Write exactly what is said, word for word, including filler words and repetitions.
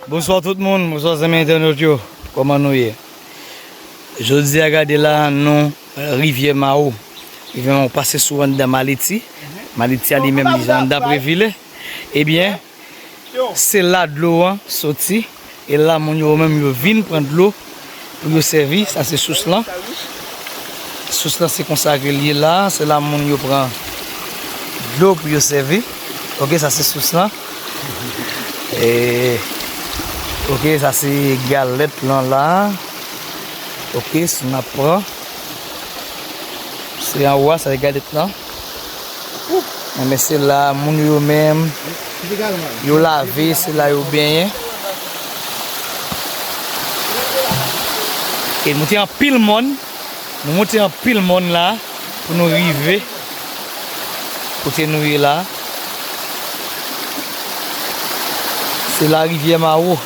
Bonswa tout moun, bonswa zanmi entènot yo. Kòman nou ye? Jodi a gade la nou Rivyè Mawo. Rivyè Mawo pase sou anndan Maliti. Maliti a li menm li anndan Previle. Ebyen, se la dlo an soti. E la moun yo menm yo vin pran dlo pou yo sèvi. Sa se sous lan. Sous lan se konsa ke l ye la. Se la moun yo pran dlo pou yo sèvi. Ok, sa se sous lan. E, ok, sa se galèt lan la. Ok, si n ap pran. Se anwo a, sa se galèt lan. Enben se la moun yo menm, yo lave, se la yo benyen. E moute anpil mòn. Nou moute anpil mòn la pou nou rive kote nou ye la. Se la Rivyè Mawo.